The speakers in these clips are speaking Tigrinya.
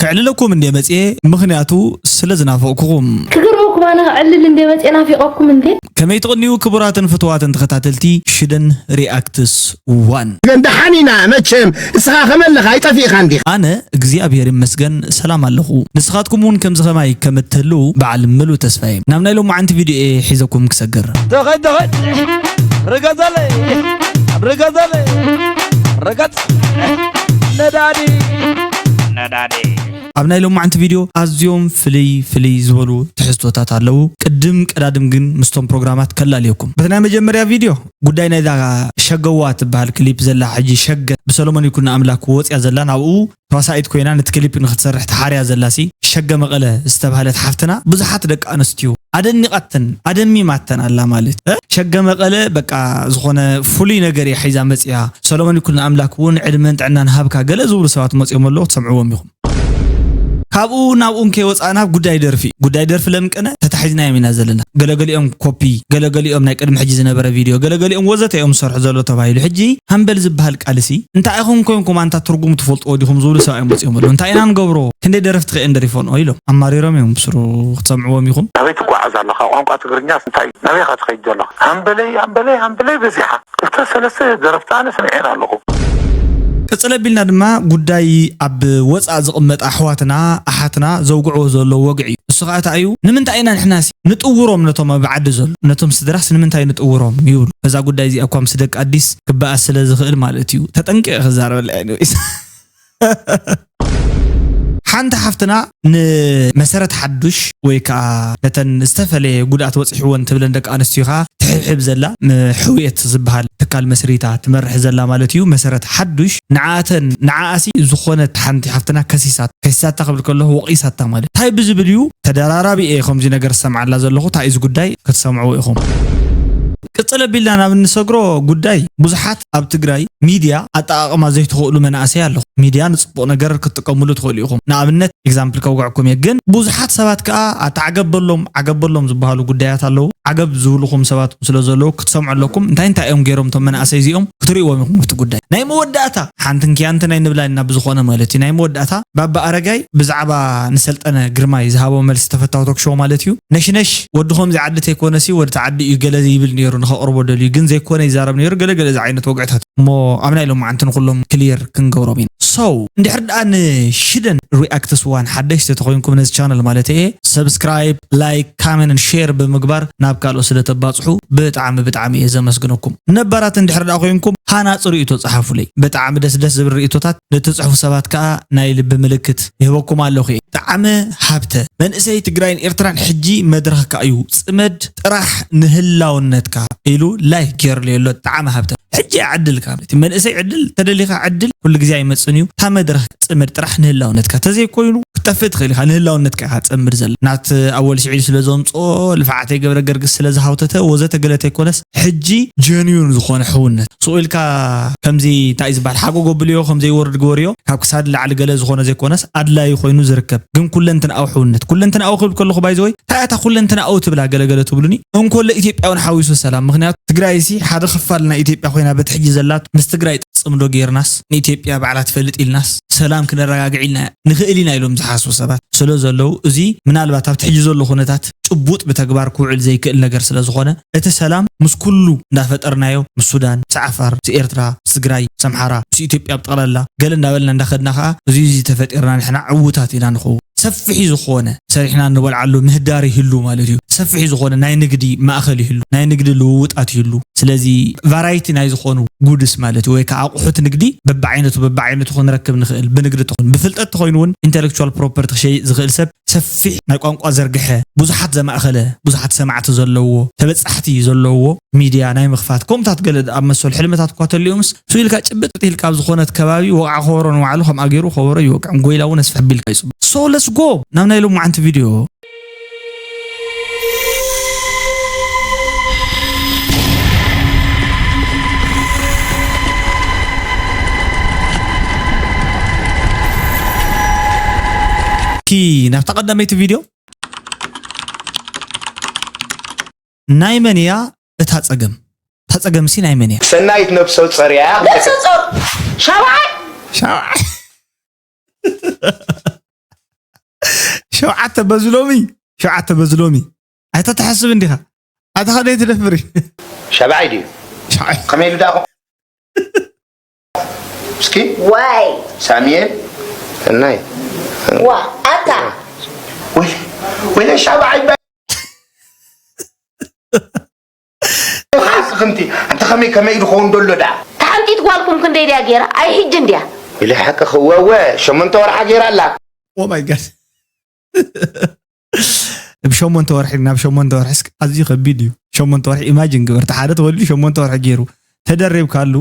ክዕልለኩም እንደ መጽኤ፣ ምኽንያቱ ስለ ዝናፈቕኩኹም። ክገርመኩም ኣነ ክዕልል እንደ መጽኤ ናፊቐኩም እንዴ። ከመይ ትቕንዩ ክቡራትን ፍትዋትን ተኸታተልቲ ሽደን ሪኣክትስ ዋን? ግን ደሓን ኢና መቸም። እስኻ ከመለኻ ኣይጠፊእኻን ዲኻ? ኣነ እግዚኣብሔር ይመስገን ሰላም ኣለኹ። ንስኻትኩም እውን ከምዚ ኸማይ ከም እትህልዉ በዓል ምሉእ ተስፋ እየ። ናብ ናይ ሎማዓንቲ ቪድዮ እየ ሒዘኩም ክሰግር። ተኸድ ተኸድ ርገጸለይ ርገጸለይ ርገጽ ነዳዲ ነዳዲ ኣብ ናይ ሎማዓንቲ ቪድዮ ኣዝዮም ፍልይ ፍልይ ዝበሉ ትሕዝቶታት ኣለዉ። ቅድም ቀዳድም ግን ምስቶም ፕሮግራማት ከላልየኩም። በቲ ናይ መጀመርያ ቪድዮ ጉዳይ ናይዛ ሸገዋ ትበሃል ክሊፕ ዘላ ሕጂ ሸገ ብሰሎሞን ይኩኖኣምላክ ክወፅያ ዘላ ናብኡ ተዋሳኢት ኮይና ነቲ ክሊፕ ንክትሰርሕ ተሓርያ ዘላሲ ሸገ መቐለ ዝተባህለት ሓፍትና ብዙሓት ደቂ ኣንስትዮ ኣደኒቓተን ኣደሚማተን ኣላ ማለት እ? ሸገ መቐለ በቃ ዝኾነ ፍሉይ ነገር እያ ሒዛ መፅያ። ሰሎሞን ይኩኖኣምላክ እውን ዕድመን ጥዕናን ሃብካ ገለ ዝብሉ ሰባት መፅኦም ኣለዉ ክትሰምዕዎም ኢኹም። ካብኡ ናብኡ እንከይወፃእና ጉዳይ ደርፊ ጉዳይ ደርፊ ለምቀነ ተታሒዝናዮም ኢና ዘለና። ገለገሊኦም ኮፒ፣ ገለገሊኦም ናይ ቅድሚ ሕጂ ዝነበረ ቪድዮ፣ ገለገሊኦም ወዘተ እዮም ዝሰርሑ ዘሎ ተባሂሉ። ሕጂ ሃምበል ዝበሃል ቃልሲ እንታይ ኢኹም ኮንኩም ኣንታ ትርጉሙ ትፈልጥዎ ዲኹም ዝብሉ ሰብኣይ መፅኦም ኣለዉ። እንታይ ኢና ንገብሮ? ክንደይ ደረፍቲ ከየን ደሪፎንኦ ኢሎም ኣማሪሮም እዮም ብስሩ ክትሰምዕዎም ኢኹም። ኣበይ ትጓዓዝ ኣለኻ? ቋንቋ ትግርኛስ እንታይ እዩ? ናበይ ኢኻ ትኸይድ ዘለኻ? ሃምበለይ ሃምበለይ ሃምበለይ በዚሓ። ክልተ ሰለስተ ደረፍቲ ኣነ ሰሚዐን ኣለኹ። ቅፅል ኣቢልና ድማ ጉዳይ ኣብ ወፃእ ዝቕመጣ ኣሕዋትና ኣሓትና ዘውግዕዎ ዘሎ ወግዒ እዩ። እሱ ከዓ እንታይ እዩ? ንምንታይ ኢና ንሕናሲ ንጥውሮም ነቶም ኣብ ዓዲ ዘሎ ነቶም ስድራስ ንምንታይ ንጥውሮም ይብሉ። በዛ ጉዳይ እዚኣ እኳ ምስ ደቂ ኣዲስ ክበኣስ ስለ ዝኽእል ማለት እዩ። ተጠንቂቐ ክዛረበላ እየ። ሓንቲ ሓፍትና ንመሰረት ሓዱሽ ወይ ከዓ ነተን ዝተፈለየ ጉድኣት በፂሕወን ትብለን ደቂ ኣንስትዮ ከዓ ትሕብሕብ ዘላ ሕውየት ዝበሃል ትካል መስሪታ ትመርሕ ዘላ ማለት እዩ። መሰረት ሓዱሽ ንዓተን ንዓኣሲ ዝኾነት ሓንቲ ሓፍትና ከሲሳት ከሲሳታ ክብል ከለኹ ወቒሳታ ማለት እንታይ ብዝብል እዩ። ተደራራቢ እየ ከምዚ ነገር ዝሰምዓላ ዘለኹ እንታይ እዚ ጉዳይ ክትሰምዕዎ ኢኹም። ቅፅል ኣቢልና ናብ እንሰግሮ ጉዳይ ብዙሓት ኣብ ትግራይ ሚድያ ኣጠቓቕማ ዘይትኽእሉ መናእሰይ ኣለኹ። ሚድያ ንፅቡቕ ነገር ክትጥቀምሉ ትኽእሉ ኢኹም። ንኣብነት ኤግዛምፕል ከውግዐኩም እየ። ግን ብዙሓት ሰባት ከዓ ኣታ ዓገብ በሎም ዓገብ በሎም ዝበሃሉ ጉዳያት ኣለዉ። ዓገብ ዝብልኹም ሰባት ስለ ዘለዉ ክትሰምዑ ኣለኩም። እንታይ እንታይ እዮም ገይሮም እቶም መናእሰይ እዚኦም ክትርእይዎም ኢኹም ኣብቲ ጉዳይ። ናይ መወዳእታ ሓንቲ እንክያንቲ ናይ ንብላ ኢና ብዝኾነ ማለት እዩ። ናይ መወዳእታ ባባ ኣረጋይ ብዛዕባ ንሰልጠነ ግርማይ ዝሃቦ መልሲ ተፈታዊ ቶክሾው ማለት እዩ። ነሽነሽ ወዲ ከምዚ ዓዲ ተይኮነሲ ወዲ ተዓዲ እዩ ገለ ይብል ነይሩ ንኸቕርቦ ደልዩ ግን ዘይኮነ ይዛረብ ነይሩ ገለ ገለ እዚ ዓይነት ወግዕታት እሞ ኣብ ናይ ሎማዓንቲ ንኩሎም ክሊር ክንገብሮም ኢና። So እንድሕር ደኣ ንሽደን ሪኣክትስ ዋን ሓደሽቲ ተኮይንኩም ነዚ ቻነል ማለት እየ ሰብስክራይብ ላይክ ካመንት ሼር ብምግባር ናብ ካልኦት ስለ ተባፅሑ ብጣዕሚ ብጣዕሚ እየ ዘመስግነኩም። ነባራት እንድሕር ደኣ ኮይንኩም ሃናፂ ርእይቶ ፀሓፉለይ። ብጣዕሚ ደስ ደስ ዝብል ርእይቶታት ንትፅሕፉ ሰባት ከዓ ናይ ልቢ ምልክት ይህበኩም ኣለኹ እየ። ጣዕመ ሃብተ መንእሰይ ትግራይን ኤርትራን ሕጂ መድረኽካ እዩ። ፅመድ ጥራሕ ንህላውነትካ ኢሉ ላይክ ገይሩለይ ኣሎ። ጣዕመ ሃብተ ሕጂ ዕድልካ እቲ መንእሰይ ዕድል ተደሊኻ ዕድል ኩሉ ግዜ ኣይመፅን እዩ። እታ መድረኽ ፅመድ ጥራሕ ንህላውነትካ ተዘይኮይኑ ክትጠፍእ ትኽእል ኢኻ። ንህላውነትካ ኢኻ ትፀምድ ዘላ ናት ኣወል ስዒድ ስለ ዘምፅኦ ልፍዓተይ ገብረ ገርግስ ስለ ዝሃውተተ ወዘተ ገለ ተይኮነስ ሕጂ ጀንዩን ዝኾነ ሕውነት ስቕ ኢልካ ከምዚ እንታይ እዩ ዝበሃል ሓጎ ጎብልዮ ከምዘይወርድ ግበርዮ ካብ ክሳድ ላዕሊ ገለ ዝኾነ ዘይኮነስ ኣድላዩ ኮይኑ ዝርከብ ግን ኩለንትንኣዊ ሕውነት ኩለንትንኣዊ ክብል ከለኹ ባይዘወይ እንታይ እታ ኩለንትንኣዊ ትብላ ገለገለ ትብሉኒ እንኮሎ ኢትዮጵያ እውን ሓዊሱ ሰላም ምክንያቱ ትግራይ ሲ ሓደ ክፋል ናይ ኢትዮጵያ ኮይና በቲ ሕጂ ዘላት ምስ ትግራይ ፅምዶ ጌርናስ ንኢትዮጵያ ባዕላ ትፈልጥ ኢልናስ ሰላም ክነረጋግዕ ኢልና ንኽእል ኢና ኢሎም ዝሓስቡ ሰባት ስለ ዘለዉ እዚ ምናልባት ኣብቲ ሕጂ ዘሎ ኩነታት ጭቡጥ ብተግባር ክውዕል ዘይክእል ነገር ስለ ዝኾነ እቲ ሰላም ምስ ኩሉ እንዳፈጠርናዮ ምስ ሱዳን ምስ ዓፋር ምስ ኤርትራ ምስ ትግራይ ምስ ኣምሓራ ምስ ኢትዮጵያ ብጠቕላላ ገለ እንዳበልና እንዳኸድና ከዓ እዚ እዚ ተፈጢርና ንሕና ዕዉታት ኢና ንኸውን ሰፊሒ ዝኾነ ሰሪሕና እንበልዓሉ ምህዳር ይህሉ ማለት እዩ ሰፊሒ ዝኾነ ናይ ንግዲ ማእኸል ይህሉ ናይ ንግዲ ልውውጣት ይህሉ ስለዚ ቫራይቲ ናይ ዝኾኑ ጉድስ ማለት ወይ ከዓ ኣቑሑት ንግዲ በብዓይነቱ በብዓይነቱ ክንረክብ ንኽእል ብንግዲ ተኾይኑ ብፍልጠት ተኾይኑ እውን ኢንተሌክቹዋል ፕሮፐርቲ ክሸይጥ ዝኽእል ሰብ ሰፊሕ ናይ ቋንቋ ዘርግሐ ብዙሓት ዘማእኸለ ብዙሓት ሰማዕቲ ዘለዎ ተበፃሕቲ ዘለዎ ሚድያ ናይ ምኽፋት ከምኡታት ገለ ኣብ መሰሉ ሕልምታት እኳ ተልዮምስ ስኡ ኢልካ ጭብጥ ኢልካ ኣብ ዝኾነት ከባቢ ወቕዓ ከበሮ ንባዕሉ ከምኣ ገይሩ ከበሮ ይወቅዕን ጎይላ እውን ኣስፍሕ ቢልካ ይፅቡ so let's go ናብ ናይ ሎማዓንቲ ቪድዮ ኪ ናብታ ቀዳመይቲ ቪድዮ ናይ መን እያ እታ ጸገም? እታ ጸገምሲ ናይ መን እያ? ሰናይት ነብሰ ጸር እያ። ነብሰ ጾር ሻብዓይ ሻብዓይ ሸውዓተ በዚ ሎሚ፣ ሸውዓተ በዚ ሎሚ። ኣይተተሓስብ እንዲኻ። ኣታ ኸደይ ትደፍሪ። ሸብዓይ ድዩ? ሸውዓይ። ከመይ ኢሉ ደኣ እስኪ ዋይ ሳሚኤል እናይ ዋ ኣታ ወይለ ወይለ ሻብዓይ ሓስኽንቲ ኣንተ ከመይ ከመይ ድኸውን ደሎ ደኣ ተሓንቲት ጓልኩም ክንደይ ድያ ገይራ ኣይ ሕጂ እንድያ ወይለ ሓቂ ክወወ ሸሞንተ ወርሓ ገይራ ኣላ Oh my God። ብሸሞንተ ወርሒ ናብ ሸሞንተ ወርሒ እስኪ ኣዝዩ ከቢድ እዩ። ሸሞንተ ወርሒ ኢማጅን ግበር። እቲ ሓደ ተወሊዱ ሸሞንተ ወርሒ ገይሩ ተደሪብካሉ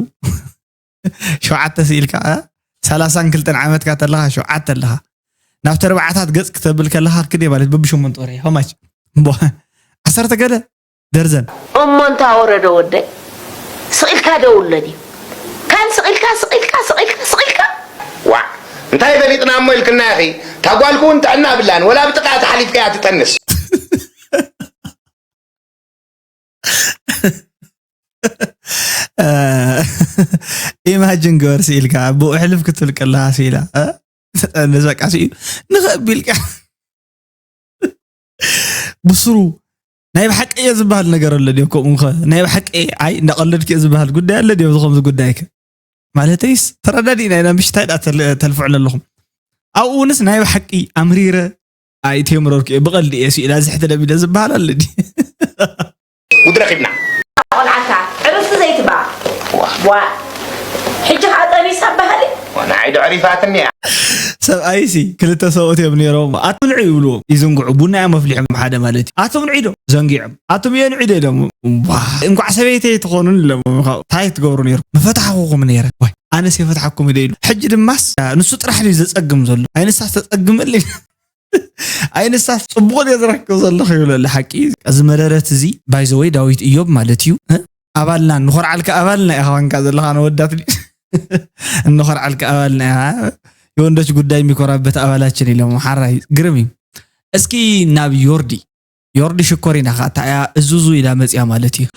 ሸውዓተ ስኢልካ እ? ሰላሳን ክልተን ዓመትካ ተለኻ ሸውዓተ ኣለኻ ናብቲ ኣርባዓታት ገጽ ክተብል ከለኻ ክደ ማለት በብሸሞንተ ወርሒ how much? እምቦ ዓሰርተ ገለ ደርዘን እሞ እንታ ወረደ ወደይ ስቕ ኢልካ ደውሎ ድዩ ካን ስቕ ኢልካ ስቕ ኢልካ ስቕ ኢልካ ስቕ ኢልካ ዋዕ እንታይ ፈሊጥና እሞ ኢልክና ኢኺ እታ ጓልኪ እውን ጥዕና ብላን ወላ ብጥቃ ተሓሊፍካያ ትጠንስ ኢማጅን ግበር ስኢልካ ብኡ ሕልፍ ክትብል ከለኻ ስኢላ እ? ትጠንስ በቃ ስኢሉ ንኸቢልካ ብስሩ ናይ ብሓቂ እየ ዝበሃል ነገር ኣሎ ድዮም ከምኡ ከ ናይ ብሓቂ ኣይ እንዳቐለድክ እየ ዝበሃል ጉዳይ ኣሎ ድዮም ዝኸምዚ ጉዳይከ ማለተይስ ተረዳዲእና ኢና ምሽታይ ዳ ተልፍዕሎ ኣለኹም ኣብኡ እውንስ ናይ ብሓቂ ኣምሪረ ኣይተምረርኩ እየ ብቐልዲ እየ ስኢላ ዝሕተ ደቢለ ዝበሃል ኣሎ ድዩ ጉድ ረኺብና ቆልዓካ ዕርፍቲ ዘይትባ ዋ ሕጂ ከዓ ጠኒሳ ባህሊ ንዓይ ዶ ዕሪፋትኒ እያ ሰብኣይሲ ክልተ ሰብኡት እዮም ነይሮም ኣትምንዑ ይብልዎም ይዝንግዑ ቡና እዮም ኣፍሊሖም ሓደ ማለት እዩ ኣትምንዑ ኢሎም ዘንጊዖም ኣቱም እየ ንዑ ኢሎም እንኳዕ ሰበይተይ ትኾኑን ኢሎም እንታይ ትገብሩ ነይሩ ምፈታሕኹኹም ነይረ ወይ ኣነስ የፈትሓኩም ኢለ ኢሉ ሕጂ ድማስ ንሱ ጥራሕ እዩ ዘፀግም ዘሎ ኣይንሳስ ተፀግመለይ ኣይ ንሳስ ጽቡቕ ድየ ዝረክብ ዘለኹ ይብለሉ ሓቂ እዚ መደረት እዚ ባይዘወይ ዳዊት እዮብ ማለት እዩ ኣባልና ንኾርዓልካ ኣባልና ኢኻ ዋንካ ዘለኻ ነወዳት እንኾርዓልካ ኣባልና ኢኻ የወንዶች ጉዳይ የሚኮራበት ኣባላችን ኢሎም ሓራይ ግርም እዩ እስኪ ናብ ዮርዲ ዮርዲ ሽኮር ኢና ኸዓ እታ እያ እዙዙ ኢላ መፅያ ማለት እዩ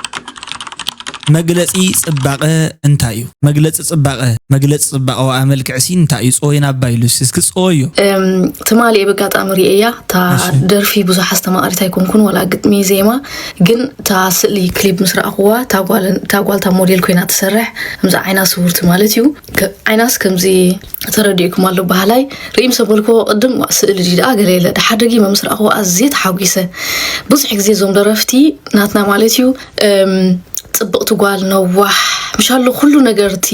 መግለፂ ፅባቐ እንታይ እዩ መግለፂ ፅባቐ መግለፂ ፅባቐ ወኣ መልክዕሲ እንታይ እዩ ፀወይን ኣባ ኢሉ እስኪ ፀወዮ ትማሊ ብኣጋጣሚ ርእየያ እታ ደርፊ ብዙሕ ኣስተማቓሪት ኣይኮንኩን ዋላ ግጥሚ ዜማ ግን እታ ስእሊ ክሊፕ ምስ ረኣኽዋ እታ ጓል እታ ሞዴል ኮይና ትሰርሕ ከምዚ ዓይና ስውርቲ ማለት እዩ ዓይናስ ከምዚ ተረዲእኩም ኣሎ ባህላይ ርኢ ምስ ኣበልክዎ ቅድም ስእሊ ድዩ ደኣ ገለ የለ ደሓር ደጊመ ምስ ረኣኽዎ ኣዝየ ተሓጒሰ ብዙሕ ግዜ እዞም ደረፍቲ ናትና ማለት እዩ ጽብቕቲ ጓል ነዋሕ ምሻሎ ኩሉ ነገር እቲ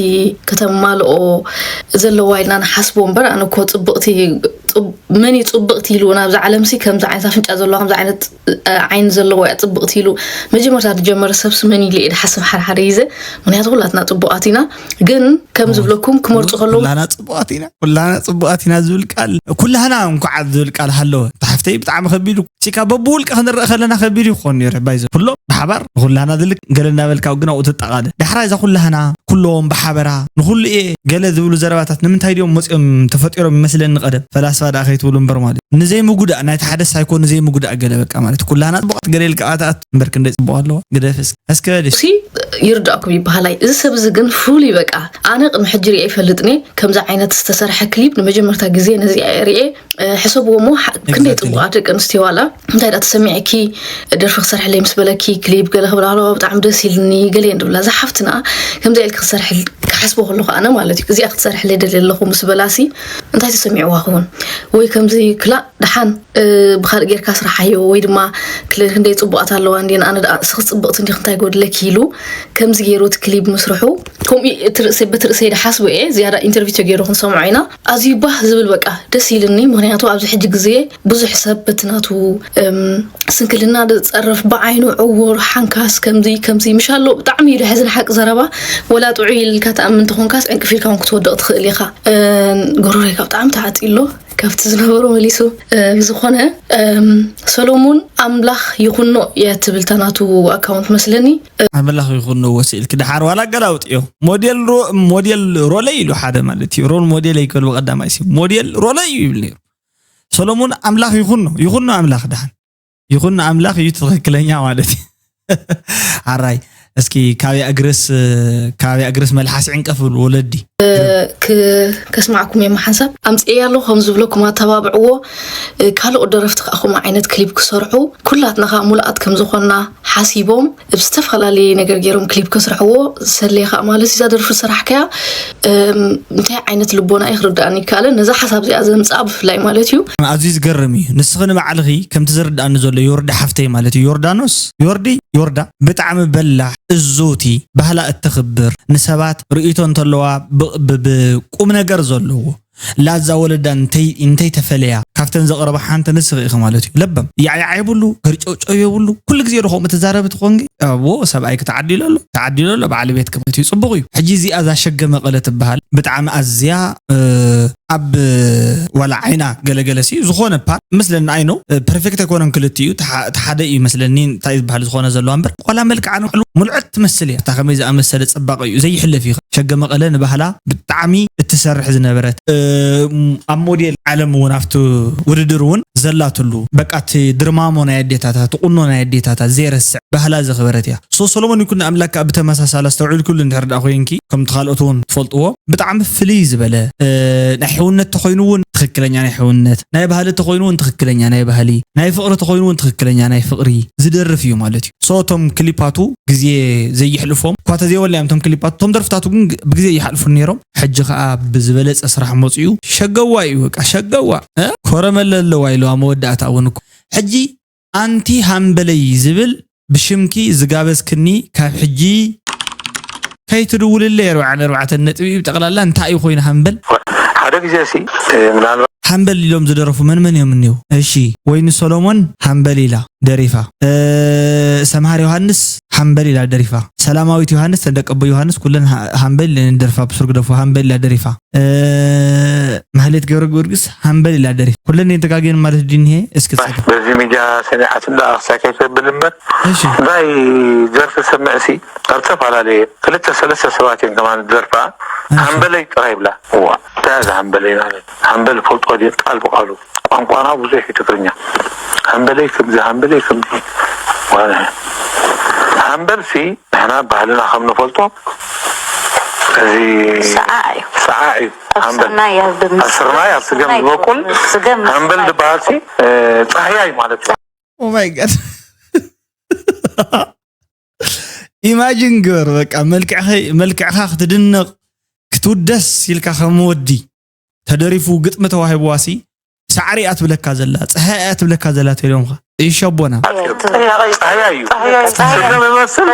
ከተማልኦ ዘለዋ ኢልና ንሓስቦ እምበር ኣነ እኮ ጽብቕቲ መን እዩ ጽብቕቲ ኢሉ ናብዛ ዓለምሲ ከምዚ ዓይነት ኣፍንጫ ዘለዋ ከምዚ ዓይነት ዓይኒ ዘለዋ እያ ጽብቕቲ ኢሉ መጀመርታ ዝጀመረ ሰብሲ መን ኢሉ እየ ድሓስብ ሓደሓደ ግዜ ምክንያቱ ኩላትና ጽቡቓት ኢና ግን ከም ዝብለኩም ክመርጹ ከለዉ ኩላና ጽቡቓት ኢና ኩላና ጽቡቓት ኢና ዝብል ቃል ኩላህና እንኳዓ ዝብል ቃል ሃለወ ተሓፍተይ ብጣዕሚ ከቢዱ ሲካ በብውልቂ ክንረአ ከለና ከቢድ ይኾን ነይሩ ባይዘ ኩሎም ብሓባር ንኩላህና ዝልክ ገለ እናበልካ ግን ኣብኡ ትጠቓለ ዳሕራ እዛ ኩላህና ኩሎም ብሓበራ ንኩሉ እየ ገለ ዝብሉ ዘረባታት ንምንታይ ድዮም መፂኦም ተፈጢሮም ይመስለኒ ቀደም ፈላስፋ ደኣ ከይትብሉ እምበር ማለት ንዘይምጉዳእ ናይቲ ሓደ ሳይኮ ንዘይምጉዳእ ገለ በቃ ማለት ኩላህና ፅቡቃት ገለ ኢልካ ኣትኣት እምበር ክንደይ ፅቡቅ ኣለዋ ግደፍ እስኪ እስኪ በል እስኪ ይርዳእኩም ይበሃላይ እዚ ሰብ እዚ ግን ፍሉይ በቃ ኣነ ቅድሚ ሕጂ ሪኤ ይፈልጥኒ ከምዚ ዓይነት ዝተሰርሐ ክሊፕ ንመጀመርታ ግዜ ነዚ ሪኤ ሕሰብዎ እሞ ክንደይ ፅቡቃት ደቂ ኣንስትዮ ዋላ እንታይ ዳ ተሰሚዕኪ ደርፊ ክሰርሐለይ ምስ በለኪ ክሊፕ ገለ ክብላ ኣለዋ ብጣዕሚ ደስ ኢልኒ ገለ እየን ድብላ እዛ ሓፍትና ከምዚ ኢልኪ ክሰርሐል ክሓስቦ ከለኹ ኣነ ማለት እዩ እዚኣ ክትሰርሐለይ ደልየ ኣለኹ ምስ በላሲ እንታይ ተሰሚዕዋ ክውን ወይ ከምዚ ክላእ ደሓን ብካልእ ጌርካ ስርሓዮ ወይ ድማ ክንደይ ፅቡቃት ኣለዋ እንዲ ኣነ ደኣ ንስኺ ፅብቅቲ እንዲክ እንታይ ጎድለኪ ኢሉ ከምዚ ገይሩ እቲ ክሊፕ ምስርሑ ከምኡ እቲ ርእሰይ በቲ ርእሰይ ድሓስቦ እየ ዝያዳ ኢንተርቪው ተገይሩ ክንሰምዖ ኢና ኣዝዩ ባህ ዝብል በቃ ደስ ኢልኒ ምክንያቱ ኣብዚ ሕጂ ግዜ ብዙሕ ሰብ በቲ ናቱ ስንክልና ዝፀርፍ ብዓይኑ ዕውር ሓንካስ ከምዚ ከምዚ ምሻሎ ብጣዕሚ እዩ ድሕዝን ሓቂ ዘረባ ወላ ጥዑይ ኢልካ ተኣምን ተኾንካስ ዕንቅፍ ኢልካ እውን ክትወድቕ ትኽእል ኢኻ ጎረሮይካ ብጣዕሚ ተዓፂ ኣሎ ካብቲ ዝነበሮ መሊሱ ብዝኾነ ሰሎሙን ኣምላኽ ይኹኖ እያ ትብል ታናቱ ኣካውንት መስለኒ ኣምላኽ ይኹኖ ወሲእልኪ ድሓር ዋላ ኣገላውጥዮ ሞዴል ሞዴል ሮለይ ኢሉ ሓደ ማለት እዩ ሮል ሞዴል ኣይከልዎ ቀዳማይ ሲ ሞዴል ሮለይ እዩ ይብል ነይሩ ሰሎሙን ኣምላኽ ይኹኖ ይኹኖ ኣምላኽ ድሓን ይኹን ኣምላኽ እዩ ትኽክለኛ ማለት እዩ ኣራይ እስኪ ካበይ ኣግርስ ካበይ ኣግርስ መልሓስ ዕንቀፍ ብሉ ወለዲ ከስማዕኩም እየ ሓንሳብ ኣምፅኤ ኣለኹ ከም ዝብለኩም ኣተባብዕዎ። ካልኦት ደረፍቲ ከዓ ከምኡ ዓይነት ክሊፕ ክሰርሑ ኩላትና ከዓ ሙሉኣት ከም ዝኾንና ሓሲቦም ብ ዝተፈላለየ ነገር ገይሮም ክሊፕ ከስርሕዎ። ሰሌ ከዓ ማለት እዛ ደርፊ ዝሰራሕካያ እንታይ ዓይነት ልቦና እዩ ክርዳእኒ ይከኣልን ነዛ ሓሳብ እዚኣ ዘምፅኣ ብፍላይ ማለት እዩ። ኣዝዩ ዝገርም እዩ። ንስኺ ንባዕልኺ ከምቲ ዝርዳእኒ ዘሎ ዮርዲ ሓፍተይ ማለት እዩ ዮርዳኖስ ዮርዲ ዮርዳ ብጣዕሚ በላሕ እዞቲ ባህላ እተኽብር ንሰባት ርእይቶ እንተለዋ ብቁም ነገር ዘለዎ ላዛ ወለዳ እንተይተፈለያ ካብተን ዘቕረባ ሓንቲ ንስኺ ኢኺ ማለት እዩ። ለበም ያዕያዕ የብሉ ገርጨውጨው የብሉ ኩሉ ግዜ ዶ ከምኡ ትዛረቢ ትኾንጊ ኣዎ ሰብኣይኪ ተዓዲሉ ኣሎ ተዓዲሉ ኣሎ በዓል ቤትኪ ማለት እዩ ጽቡቕ እዩ። ሕጂ እዚኣ እዛ ሸገ መቐለ ትበሃል ብጣዕሚ ኣዝያ ኣብ ዋላ ዓይና ገለገለ ሲ ዝኾነ ፓር መስለኒ ኣይ ነው ፐርፌክት ኣይኮነን ክልቲኡ እቲ ሓደ እዩ መስለኒ እንታይ ዝበሃል ዝኾነ ዘለዋ እምበር ዋላ መልክዓ ንባዕሉ ሙልዕት ትመስል እያ እታ ከመይ ዝኣመሰለ ፅባቐ እዩ ዘይሕለፍ እዩ ሸገ መቐለ ንባህላ ብጣዕሚ እትሰርሕ ዝነበረት ኣብ ሞዴል ዓለም እውን ኣብቲ ውድድር እውን ዘላትሉ በቃ እቲ ድርማሞ ናይ ኣዴታታ እቲ ቁኖ ናይ ኣዴታታ ዘይረስዕ ባህላ ዘኽበረት እያ ሶ ሰሎሞን ይኩን ኣምላክ ብተመሳሳሊ ኣስተውዒልኩሉ እንድሕር ደኣ ኮይንኪ ከምቲ ካልኦት እውን ትፈልጥዎ ብጣዕሚ ፍልይ ዝበለ ናይ ሕውነት ተኮይኑ እውን ትክክለኛ ናይ ሕውነት ናይ ባህሊ ተኮይኑ እውን ትክክለኛ ናይ ባህሊ ናይ ፍቅሪ ተኮይኑ እውን ትክክለኛ ናይ ፍቅሪ ዝደርፍ እዩ ማለት እዩ so እቶም ክሊፓቱ ግዜ ዘይሕልፎም እኳ ተዘይወለያም እቶም ክሊፓቱ እቶም ደርፍታቱ ግን ብግዜ ይሓልፉ ነይሮም ሕጂ ከዓ ብዝበለፀ ስራሕ መፅኡ ሸገዋ እዩ በቃ ሸገዋ ኮረመለ ኣለዋ ኢለዋ መወዳእታ እውን እኮ ሕጂ ኣንቲ ሃምበለይ ዝብል ብሽምኪ ዝጋበዝክኒ ካብ ሕጂ ከይትድውልለይ ኣርብዓን ኣርባዕተን ነጥቢ እዩ ብጠቕላላ እንታይ እዩ ኮይኑ ሃምበል ሓደ ግዜ ሲ ምናልባት ሃምበል ኢሎም ዝደረፉ መን መን እዮም እኒው እሺ ወይኒ ሰሎሞን ሃምበል ኢላ ደሪፋ ሰምሃር ዮሃንስ ሃምበል ኢላ ደሪፋ ሰላማዊት ዮሃንስ ተን ደቀቦ ዮሃንስ ኩለን ሃምበል ኢለን ደርፋ ብሱር ግደፎ ሃምበል ኢላ ደሪፋ ማህሌት ገብረ ጊዮርጊስ ሃምበል ኢላ ደሪፍ ኩለን እየን ተጋግየን ማለት ድዩ እኒሀ እስኪ ጸገም በዚ ሚድያ ሰሚዓት እንዳ ኣኽሳይ ከይተብል እምበር እሺ እንታይ ደርፊ ሰምዕ ሲ ካብ ዝተፈላለየ ክልተ ሰለስተ ሰባት እየን ከማን ዝደርፋ እሺ ሃምበለይ ጥራይ ይብላ እዋ እንታይ እዚ ሃምበለይ ማለት ሃምበል ፈልጦ ድየ ቃል ብቃሉ ቋንቋና ብዙሕ እዩ ትግርኛ ሃምበለይ ከምዚ ሃምበለይ ከምዚ ሃምበል ሲ ንሕና ባህልና ከም ንፈልጦ እዚ ሰዓ እዩ ሰዓ እዩ ሃምበል ኣስርናይ ኣብ ስገም ዝበቁል ሃምበል ዝበሃል ሲ ፃህያ እዩ ማለት እዩ Oh my god ኢማጂን ግበር በቃ መልክዕኻ ክትድነቕ ክትውደስ ኢልካ ከም ወዲ ተደሪፉ ግጥሚ ተዋሂብዋ ሲ ሳዕሪ እያ ትብለካ ዘላ ፀሃይ እያ ትብለካ ዘላ ተኢሎምኻ እሺ ኣቦና ፃህያ እዩ ስገም ይመስል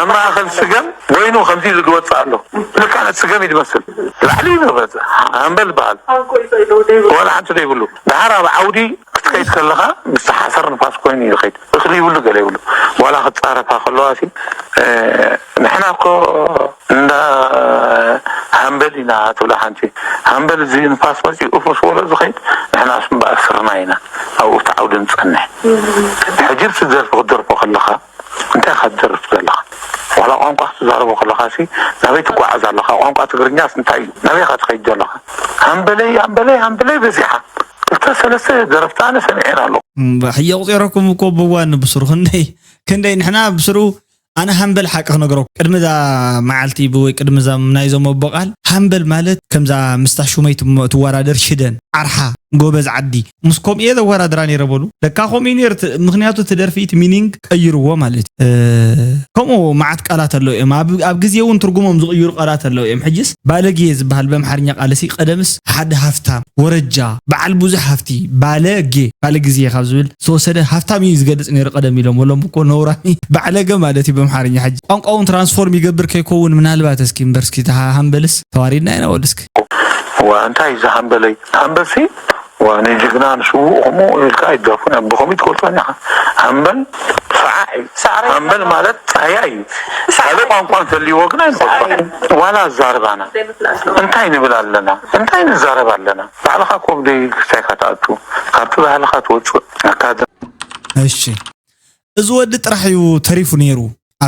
ኣብ ማእኸል ስገም ወይኑ ከምዚ ኢሉ ዝወፅእ ኣሎ ልክዕ ስገም እዩ ዝመስል ላዕሊ እዩ ዝበፅእ ሃምበል ዝበሃል ዋላ ሓንቲ ዘይብሉ ድሓር ኣብ ዓውዲ ክትከይድ ከለኻ ምስ ሓሰር ንፋስ ኮይኑ እዩ ዝኸይድ እኽሊ ይብሉ ገለ ይብሉ ዋላ ክፃረፋ ከለዋ ሲ ንሕና እኮ እንዳ ሃምበል ኢና ትብላ ሓንቲ ሃምበል እዚ ንፋስ መፂኡ ኡፍ ምስ በሎ ዝኸይድ ንሕና እምበኣር ስርና ኢና ኣብኡ እቲ ዓውዲ ንፀንሕ ሕጂ ብቲ ዘርፊ ክትደርፎ ከለኻ እንታይ ኢኻ ትደርፍ ዘለኻ ዋላ ቋንቋ ክትዛረቦ ከለኻ ሲ ናበይ ትጓዓዝ ኣለኻ ቋንቋ ትግርኛስ እንታይ እዩ ናበይ ኢኻ ትኸይድ ዘለኻ ሃምበለይ ሃምበለይ ሃምበለይ በዚሓ ክልተ ሰለስተ ደረፍቲ ኣነ ሰሚዐን ኣለኹ። ሕየ ኣቑፂረኩም እኮ ብዋን ብስሩ ክንደይ ክንደይ ንሕና ብስሩ ኣነ ሃምበል ሓቂ ክነግረኩም ቅድሚ እዛ መዓልቲ ወይ ቅድሚ እዛ ናይዞም ኣቦ ቃል ሃምበል ማለት ከምዛ ምስታ ሹመይ ትወዳደር ሽደን ዓርሓ ጎበዝ ዓዲ ምስ ከምኡ እየ ዘወዳድራ ነይረ በሉ ለካ ከምኡ እዩ ነይሩ ምክንያቱ እቲ ደርፊ እቲ ሚኒንግ ቀይርዎ ማለት እዩ ከምኡ መዓት ቃላት ኣለዉ እዮም ኣብ ግዜ እውን ትርጉሞም ዝቕይሩ ቃላት ኣለዉ እዮም ሕጅስ ባለጌ ዝበሃል በምሓርኛ ቃልሲ ቀደምስ ሓደ ሃፍታም ወረጃ በዓል ብዙሕ ሃፍቲ ባለጌ ባለ ግዜ ካብ ዝብል ዝተወሰደ ሃፍታም እዩ ዝገልፅ ነይሩ ቀደም ኢሎም ወሎም እኮ ነውራሚ ባዕለገ ማለት እዩ በምሓርኛ ሕጂ ቋንቋውን ትራንስፎርም ይገብር ከይከውን ምናልባት እስኪ እምበር እስኪ ሃምበልስ ተዋሪድና ኢና ወልስኪ ዋ እንታይ እዚ ሃምበለይ ሃምበልሲ ዋ ንጅግና ንስውእ ከምኡ ኢልካ ኣይትደርፉን እዮም ብኸምኡ ትገልፆን ኢኻ ሃምበል ሰዓዕ እዩ ሃምበል ማለት ፃህያ እዩ ካልእ ቋንቋ እንተልይዎ ግን ኣይንፈልጦ ዋላ ኣዛርባና እንታይ ንብል ኣለና እንታይ ንዛረብ ኣለና ባዕልኻ ኮም ደይ ክሳይካ ትኣቱ ካብቲ ባህልኻ ትወፅእ ኣካደ እሺ እዚ ወዲ ጥራሕ እዩ ተሪፉ ነይሩ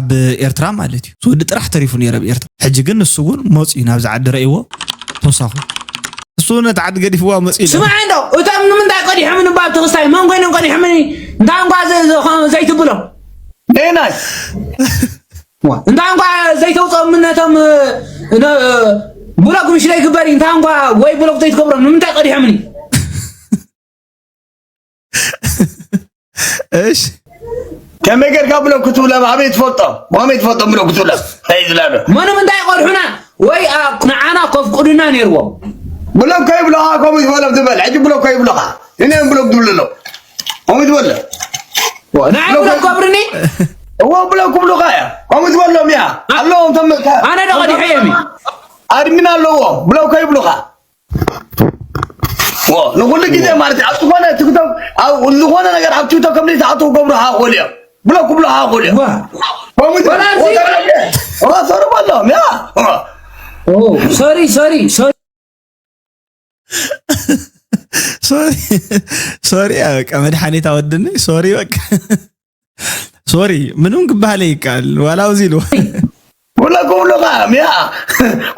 ኣብ ኤርትራ ማለት እዩ እዚ ወዲ ጥራሕ ተሪፉ ነይሩ ኣብ ኤርትራ ሕጂ ግን ንሱ እውን መፂኡ ናብዚ ዓዲ ረእይዎ ተሳኹ እሱ ነቲ ዓዲ ገዲፍዋ መፂኡ ስማዕ እንዶ እቶም ንምንታይ ቀዲሖምኒ እባ ኣብቲ ክስታይ መን ኮይኖም ቀዲሖምኒ እንታይ እንኳ ዘይትብሎም ኔናይ እንታይ እንኳ ዘይተውፅኦም ነቶም ብሎክ ምሽ ዘይግበር እዩ። እንታይ እንኳ ወይ ብሎክ ዘይትገብሮም ንምንታይ ቀዲሖምኒ? እሺ ከመይ ጌርካ ብሎክ ክትብሎም ኣበይ ትፈልጦ? ብኸመይ ትፈልጦም ብሎክ ክትብሎም? እንታይ ዝላዶ? መኑ ምንታይ ይቐድሑና ወይ ኣ- ንዓና ከፍቅዱና ነይርዎም። ብሎክ ከይብሎኻ ከምኡ ዝበሎም ዝበል ሕጂ ብሎክ ከይብሎኻ እኔም ብሎክ ዝብሉ ኣለዉ። ከምኡ ዝበለ ንዓይ ብሎክ ገብርኒ እዎ ብሎክ ክብሉኻ እያ። ከምኡ ዝበሎም እያ ኣለዎም ተመካ ኣነ ዶ ቀዲሐ የሚ ኣድሚን ኣለዎ ብሎክ ከይብሉኻ። ዎ ንኹሉ ግዜ ማለት እዩ። ኣብ ዝኾነ ቲክቶክ ኣብ ዝኾነ ነገር ኣብ ቲክቶክ ከም ዘይትኣትዉ ክገብሩ ሃኾል እዮም። ብሎክ ክብሉ ሃኾል እዮም። ዋ ከምኡ ዝበለ ወላ እዚ ዋ ሰርቦሎም ያ ሶሪ ሶሪ ሶሪ ሶሪ ሶሪ በቃ መድሓኒት ኣወድኒ ሶሪ በቃ ሶሪ ምንም ክበሃል ይከኣል ዋላ ኣብዚ ኢሉ ብሎክ ክብሉኻ ያ